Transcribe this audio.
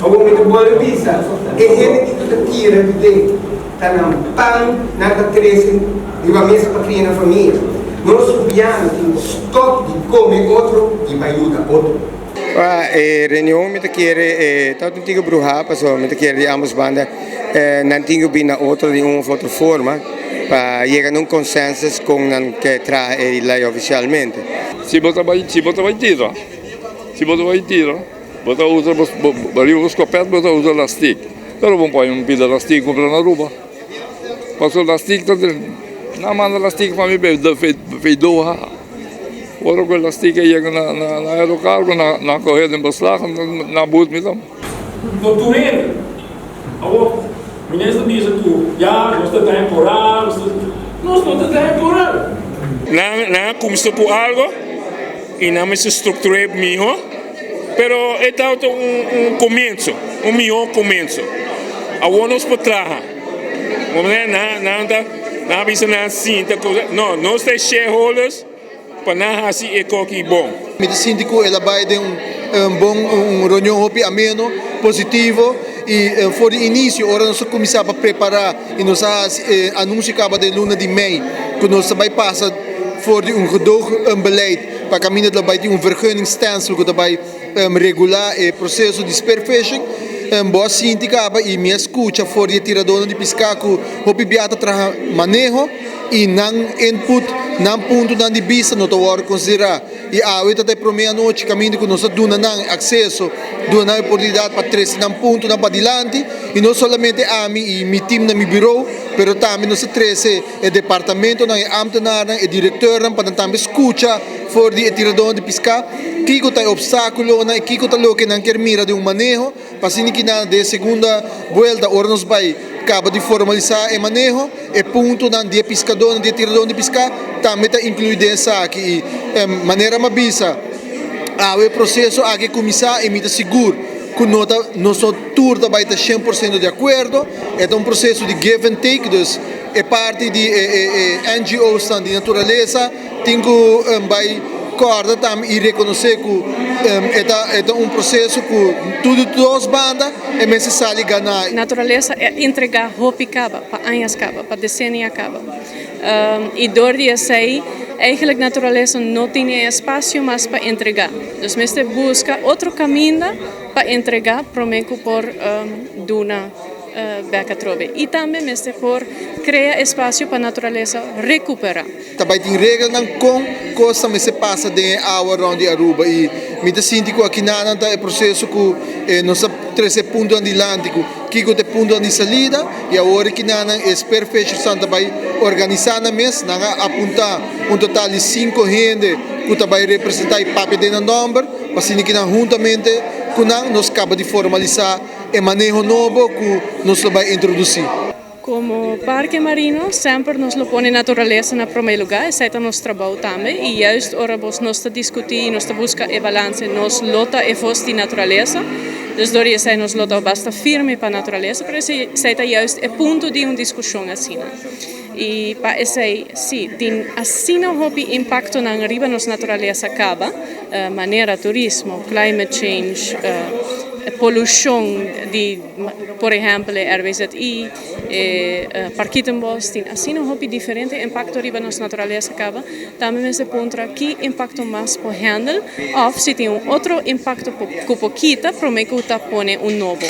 Awor mi ta bolbe bisa, e hende ku ta tira di ta nan pan nan ta trese riba mesa pa kria nan famia. Nos gobièrnu tin ku stòp di kome otro i pa yuda otro. E reunion mi ta kere ta un tiki bruhá, pasobra mi ta kere di ambos banda nan tin ku bin na otro di un òf otro forma pa yega na un consensus ku nan ke traha e lei ofisialmente. Si bo ta bai tira, si bo ta bai tira, bo ta usa riba skopet, bo ta usa lastik. Pero bo pone un pida lastik kumpra na Aruba. Paso lastik ta nan manda lastik pa mi for Doha. Ora ku lastik yega na aerocargo, nan kohe den beslag, nan boet mi dan. No tur hende. Awor, minister bisa ku ya, nos ta temporal, nos no ta temporal. Nan kuminsá ku algu i nan mester strukturá mihó, pero e ta un komienso, un mihó komienso. Awor nos por traha. Nan ta nan bisa nan sinta, no, nos ta shareholders pa nan hasi e kos bon. Mi ta sinti ku el a bai den un bon un reunion hopi ameno, positivo i for di inisio, ora nos a kuminsá pa prepará i nos a anunsiá kaba den luna di mei ku nos bai pasa for di un gedoogbeleid pa kaminda ta bai tin un vergunningstelsel ku ta bai regulá e proseso di spearfishing. Bo a sinti kaba i mi a skucha for di tiradónan di piská ku hopi bia ta traha maneho i nan input, nan puntonan di bista no ta wòrdu konsiderá. I awe ta e promé anochi kaminda ku nos a duna nan akseso, duna nan oportunidat pa trese nan puntonan padilanti, i no solamente ami i mi team na mi bureau, pero tambe nos a trese e departamentonan, e ambtenaren, e direktornan pa nan tambe skucha for di e tiradónan di piská kiko ta e opstákulonan i kiko ta loke nan ke mira den un maneho pa asina ku na den segundo buelta, ora nos bai kaba di formalisá e maneho, e puntonan di piskadónan, di tiradónan di piská tambe ta inkluí den esaki. I manera m'a bisa, e proseso aki a kuminsá i mi ta sigur ku no ta nos tur ta bai ta 100% di akuerdo. E ta un proseso di give and take, dus e parti di e NGO's di naturalesa tin ku bai kòrda tambe i rekonosé ku e ta un proseso ku tur dos banda e mester sali gana. Naturalesa a entregá hopi kaba, pa aña kaba, pa desenio kaba. I dor di esei, eigenlijk naturalesa no tin espasio mas pa entregá. Dus mester buska otro kaminda pa entregá promé ku por duna bèk atrobe. I tambe mester por krea espasio pa naturalesa rekuperá. Tambe tin regelnan kon kos mester pasa den awa rònt di Aruba i mi ta sinti ku aki nan ta e proseso ku nos a trese punto adilanti ku kiko ta e punto di salida i awor ku nan e spearfishers ta bai organisá nan mes, nan a apuntá un total di sinku hende ku ta bai representá i papia den nan nòmber pa asina ku nan huntamente ku nan nos kaba di formalisá e maneho nobo ku nos bai introdusí. Komo parke marino, semper nos lo pone naturalesa na promé lugá, esei ta nos trabou tambe. I juist ora nos ta diskutí, nos ta buska e balanse, nos lo ta e voz di naturalesa. Dus dor esei nos lo ta basta firme pa naturalesa, pero esei ta juist e punto di un diskushon asina. I pa esei, sí, tin asina hopi impaktonan riba nos naturalesa kaba, manera turismo, climate change, polushon di, por ehèmpel, RWZI, Parkietenbos, tin asina hopi diferente impakto riba nos naturalesa kaba. Tambe mester puntra ki impakto mas por handle, òf si tin un otro impakto ku por kita, promé ku ta pone un nobo.